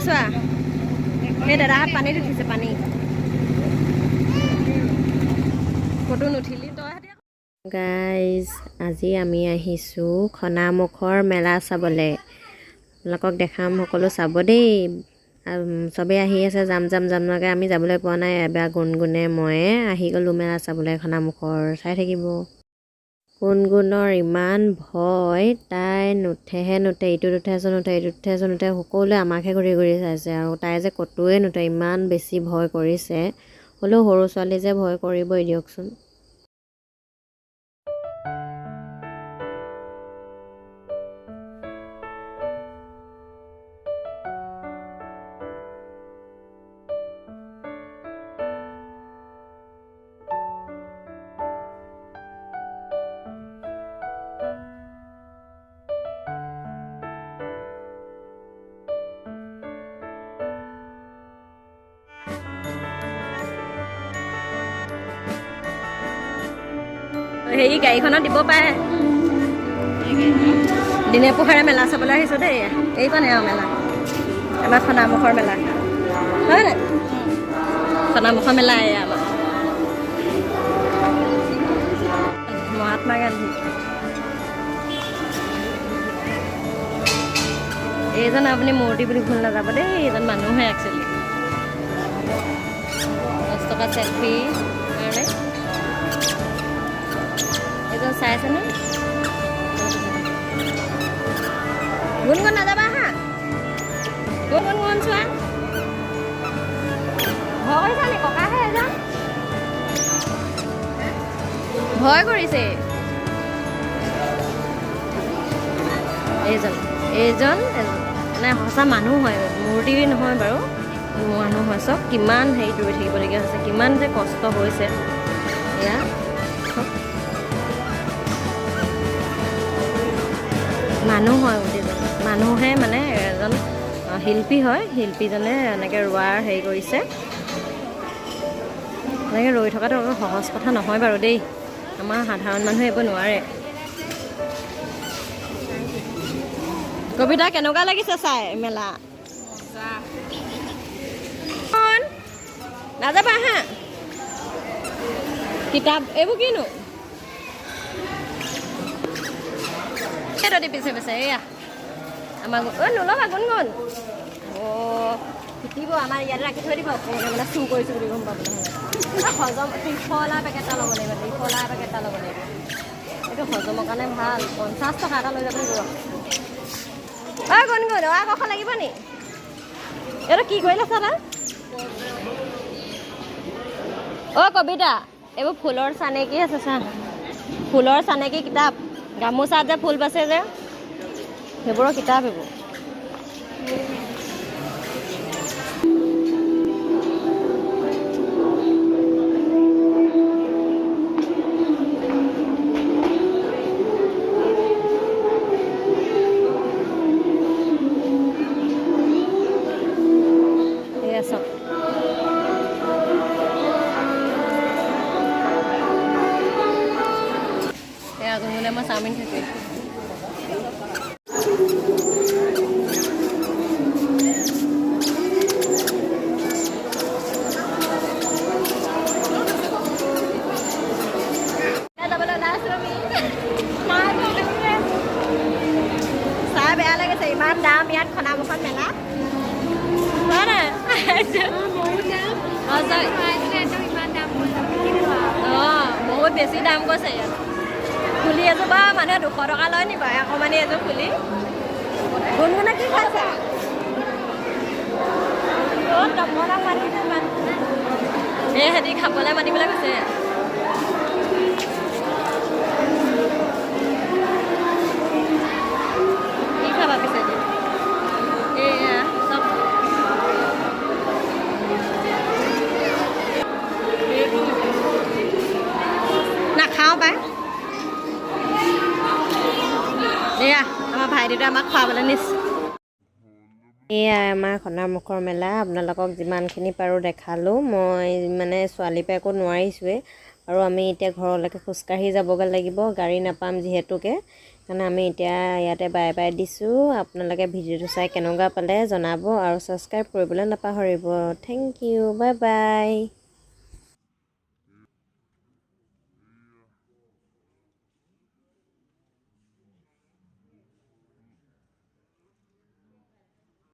এয়া চোৱা, সেই দাদাহঁত পানীত উঠিছে, পানী ক'তো নুঠিলি তই। গাইজ, আজি আমি আহিছোঁ খনামুখৰ মেলা চাবলৈ। আপোনালোকক দেখাম, সকলো চাব দেই। চবেই আহি আছে, যাম যাম যাম যামকৈ আমি যাবলৈ পোৱা নাই। এবাৰ গুণগুণে ময়ে আহি গ'লোঁ মেলা চাবলৈ খনামুখৰ। চাই থাকিব। গুণগুণৰ ইমান ভয়, তাই নুঠেহে নুঠে, ইটোত উঠেছো নুঠে, ইটোত উঠেছো নুঠে, সকলোৱে আমাকহে ঘূৰি ঘূৰি চাইছে আৰু তাই যে ক'তোৱে নুঠে, ইমান বেছি ভয় কৰিছে। হ'লেও সৰু ছোৱালী যে ভয় কৰিবই দিয়কচোন। হেৰি গাড়ীখনত দিব পাৰে। দিনে পোহাৰে মেলা চাবলৈ আহিছোঁ দেই। এইকণে আৰু মেলা, আমাৰ খনামুখৰ মেলা হয় নাই? খনামুখৰ মেলা এয়া আমাৰ মহাত্মা গান্ধী। এইজন আপুনি মূৰ্তি বুলি ভুল নাযাব দেই, এইজন মানুহে একচুৱেলি। 10 টকা চেলফি কাৰণে এইজন চাই আছেনে? গুণগুণ নাযাবা হা, গুণ গুণ চোৱা। ভয় কৰিছা নি? ককাহে এজন ভয় কৰিছে। এইজন এইজন মানে সঁচা মানুহ হয়, মূৰ্তি নহয় বাৰু, মানুহ হয়। চব কিমান হেৰি ৰৈ থাকিবলগীয়া হৈছে, কিমান যে কষ্ট হৈছে। এয়া মানুহ হয়, গোটেইজন মানুহে মানে এজন শিল্পী হয়। শিল্পীজনে এনেকৈ ৰোৱাৰ হেৰি কৰিছে। এনেকৈ ৰৈ থকাটো সহজ কথা নহয় বাৰু দেই, আমাৰ সাধাৰণ মানুহে এইবোৰ নোৱাৰে। কবিতা কেনেকুৱা লাগিছে চাই মেলা? নাযাবা হা। কিতাপ এইবোৰ কিনো পিছে পিছে এয়া আমাৰ অ' নল'বা গুণগুণ, অ' শিকিব আমাৰ ইয়াতে ৰাখি থৈ দিব, কোনে মানে চুৰ কৰিছোঁ বুলি গম পাব নহ'লে। হজম ত্ৰিফলা পেকেট এটা ল'ব লাগিব, ত্ৰিফলা পেকেট এটা ল'ব লাগিব, এইটো হজমৰ কাৰণে ভাল। 50 টকা এটা লৈ যাব লাগিব। অ' গুণগুণ, অ' আকৌ লাগিব নি? এইটো কি কৰিলে চাদা? অ' কবিতা, এইবোৰ ফুলৰ চানেকি আছে চা, ফুলৰ চানেকি কিতাপ, গামোচাত যে ফুল বাছে যে, সেইবোৰৰ কিতাপ এইবোৰ। এয়া চব এয়া গুণগুণে মই চাওমিন খাইছোঁ। যাবলৈ ওলাইছোঁ আমি। চাই বেয়া লাগিছে, ইমান দাম ইয়াত খনামুখত মেলা। অঁ, বহুত বেছি দাম কৈছে ইয়াত। ফুলি এযোৰ বাৰু মানুহে 200 টকা লয় নি বাৰু, অকণমানি এযোৰ ফুলি। গুণগুণে কি খাইছা? এই সিহঁতি খাবলৈ মাতিবলৈ কৈছে। কি খাবা পিছে? এয়া চব নাখাওঁ পাই। এয়া আমাৰ ভাইটিটোৱে আমাক খুৱাবলৈ নিছে। এয়াই আমাৰ খনামুখৰ মেলা। আপোনালোকক যিমানখিনি পাৰোঁ দেখালোঁ। মই মানে ছোৱালীৰ পৰা একো নোৱাৰিছোঁৱেই আৰু আমি এতিয়া ঘৰলৈকে খোজকাঢ়ি যাবগৈ লাগিব, গাড়ী নাপাম যিহেতুকে। সেইকাৰণে আমি এতিয়া ইয়াতে বাই বাই দিছোঁ। আপোনালোকে ভিডিঅ'টো চাই কেনেকুৱা পালে জনাব আৰু ছাবস্ক্ৰাইব কৰিবলৈ নাপাহৰিব। Thank you, bye bye.